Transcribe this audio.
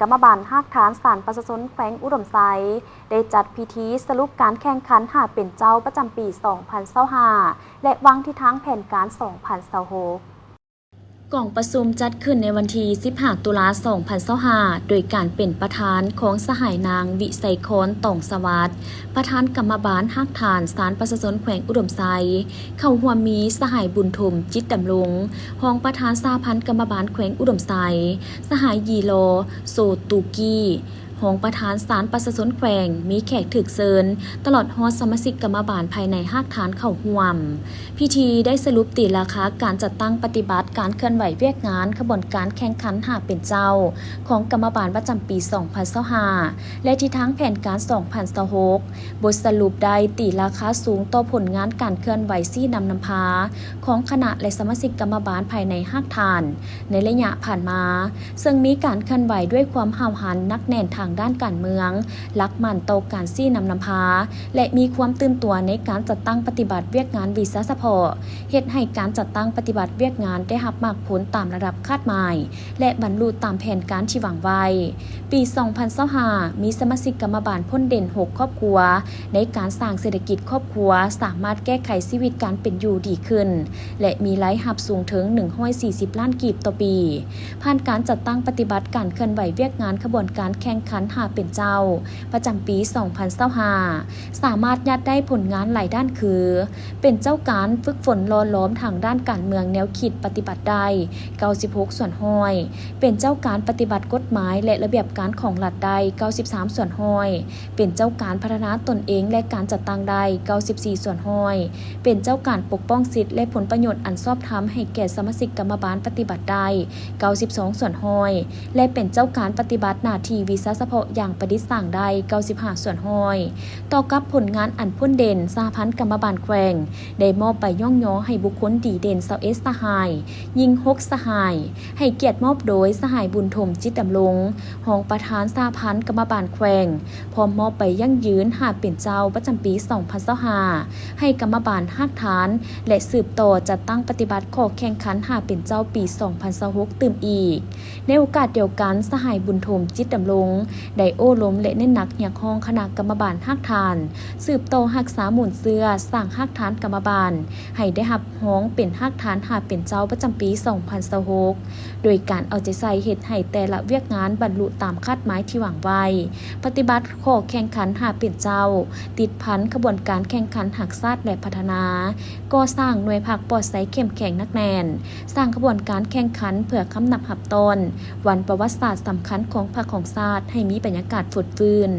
ກຳມະບານຮາກຖານສານປະຊາຊົນແຂວງອຸດົມໄຊ ໄດ້ຈັດພິທີສະຫຼຸບການແຂ່ງຂັນຫ້າເປັນເຈົ້າປະຈຳປີສອງພັນຊາວຫ້າ ແລະ ວາງທິດທາງແຜນການສອງພັນຊາວຫົກ. ກອງປະຊຸມຈັດຂຶ້ນໃນວັນທີສິບຫ້າ ຕຸລາ ສອງພັນຊາວຫ້າ ໂດຍການເປັນປະທານຂອງສະຫາຍນາງ ວິໄສຄອນ ຕອງສະຫວັດ ປະທານກຳມະບານຮາກຖານສານປະຊາຊົນແຂວງອຸດົມໄຊ, ເຂົ້າຮ່ວມມີສະຫາຍ ບຸນຖົມ ຈິດດຳລົງ ຮອງປະທານສະຫະພັນກຳມະບານແຂວງອຸດົມໄຊ, ສະຫາຍ ຢີລໍ ໂຊຕູກີ ຮອງປະທານສານປະຊາຊົນແຂວງ, ມີແຂກຖືກເຊີນ ຕະຫຼອດຮອດສະມາຊິກກຳມະບານພາຍໃນຮາກຖານເຂົ້າຮ່ວມ. ພິທີໄດ້ສະຫຼຸບຕີລາຄາການຈັດຕັ້ງປະຕິບັດການເຄື່ອນໄຫວວຽກງານຂະບວນການແຂ່ງຂັນຫ້າເປັນເຈົ້າຂອງກຳມະບານປະຈຳປີສອງພັນຊາວຫ້າ ແລະ ທິດທາງແຜນການສອງພັນຊາວຫົກ. ບົດສະຫຼຸບໄດ້ຕີລາຄາສູງຕໍ່ຜົນງານການເຄື່ອນໄຫວຊີ້ນຳນຳພາຂອງຄະນະ ແລະ ສະມາຊິກກຳມະບານພາຍໃນຮາກຖານໃນໄລຍະຜ່ານມາ, ເຊິ່ງມີການເຄື່ອນໄຫວດ້ວຍຄວາມຫ້າວຫັນໜັກແໜ້ນທາງດ້ານການເມືອງ, ຫຼັກໝັ້ນຕໍ່ການຊີ້ນຳນຳພາ ແລະ ມີຄວາມຕື່ນຕົວໃນການຈັດຕັ້ງປະຕິບັດວຽກງານວິຊາສະເພາະ, ເຮັດໃຫ້ການຈັດຕັ້ງປະຕິບັດວຽກງານໄດ້ຮັບໝາກຜົນຕາມລະດັບຄາດໝາຍ ແລະ ບັນລຸຕາມແຜນການທີ່ວາງໄວ້. ປີສອງພັນຊາວຫ້າ ມີສະມາຊິກກຳມະບານພົ້ນເດັ່ນຫົກຄອບຄົວ ໃນການສ້າງເສດຖະກິດຄອບຄົວ, ສາມາດແກ້ໄຂຊີວິດການເປັນຢູ່ດີຂຶ້ນ ແລະ ມີລາຍຮັບສູງເຖິງໜຶ່ງຮ້ອຍສີ່ສິບລ້ານກີບຕໍ່ປີ. ຜ່ານການຈັດຕັ້ງປະຕິບັດການເຄື່ອນໄຫວວຽກງານຂະບວນການແຂ່ງຂັນຫ້າເປັນເຈົ້າ ປະຈຳປີສອງພັນຊາວຫ້າ ສາມາດຍາດໄດ້ຜົນງານຫຼາຍດ້ານຄື ເປັນເຈົ້າການຝຶກຝົນຫຼໍ່ຫຼອມທາງດ້ານການເມືອງແນວຄິດປະຕິບັດໄດ້ເກົ້າສິບຫົກສ່ວນຮ້ອຍ, ເປັນເຈົ້າການປະຕິບັດກົດໝາຍ ແລະ ລະບຽບການຂອງລັດໄດ້ເກົ້າສິບສາມສ່ວນຮ້ອຍ, ເປັນເຈົ້າການພັດທະນາຕົນເອງ ແລະ ການຈັດຕັ້ງໄດ້ເກົ້າສິບສີ່ສ່ວນຮ້ອຍ, ເປັນເຈົ້າການປົກປ້ອງສິດ ແລະ ຜົນປະໂຫຍດອັນຊອບທຳໃຫ້ແກ່ສະມາຊິກກຳມະບານປະຕິບັດໄດ້ເກົ້າສິບສອງສ່ວນຮ້ອຍ ແລະ ເປັນເຈົ້າການປະຕິບັດໜ້າທີ່ວິຊາສະເພາະຢ່າງປະດິດສ້າງໄດ້ເກົ້າສິບຫ້າສ່ວນຮ້ອຍ. ຕໍ່ກັບຜົນງານອັນພົ້ນເດັ່ນ, ສະຫະພັນກຳມະບານແຂວງໄດ້ມອບໃບຍ້ອງຍໍໃຫ້ບຸກຄົນດີເດັ່ນຊາວເອັດສະຫາຍ, ຍິງຫົກສະຫາຍ, ໃຫ້ກຽດມອບໂດຍສະຫາຍ ບຸນຖົມ ຈິດດຳລົງ ຮອງປະທານສະຫະພັນກຳມະບານແຂວງ, ພ້ອມມອບໃບຢັ້ງຢືນຫ້າເປັນເຈົ້າປະຈຳປີສອງພັນຊາວຫ້າ ໃຫ້ກຳມະບານຮາກຖານ ແລະ ສືບຕໍ່ຈັດຕັ້ງປະຕິບັດຂໍ້ແຂ່ງຂັນຫ້າເປັນເຈົ້າປີສອງພັນຊາວຫົກຕື່ມອີກ. ໃນໂອກາດດຽວກັນ, ສະຫາຍ ບຸນຖົມ ຈິດດຳລົງ ໄດ້ໂອ້ລົມ ແລະ ເນັ້ນໜັກຮຽກຮ້ອງຄະນະກຳມະບານຮາກຖານ ສືບຕໍ່ຮັກສາມູນເຊື້ອ, ສ້າງຮາກຖານກຳມະບານ ໃຫ້ໄດ້ຮັບຮອງເປັນຮາກຖານຫ້າເປັນເຈົ້າປະຈຳປີສອງພັນຊາວຫົກ ໂດຍການເອົາໃຈໃສ່ເຮັດໃຫ້ແຕ່ລະວຽກງານບັນລຸຕາມຄາດໝາຍທີ່ວາງໄວ້, ປະຕິບັດຂໍ້ແຂ່ງຂັນຫ້າເປັນເຈົ້າ, ຕິດພັນຂະບວນການແຂ່ງຂັນຮັກຊາດ ແລະ ພັດທະນາ, ກໍ່ສ້າງໜ່ວຍພັກປອດໃສເຂັ້ມແຂງໜັກແໜ້ນ, ສ້າງຂະບວນການແຂ່ງຂັນເພື່ອຄຳນັບຮັບຕ້ອນວັນປະຫວັດສາດສຳຄັນຂອງພັກຂອງຊາດໃຫ້ມີບັນຍາກາດຟົດຟື້ນ.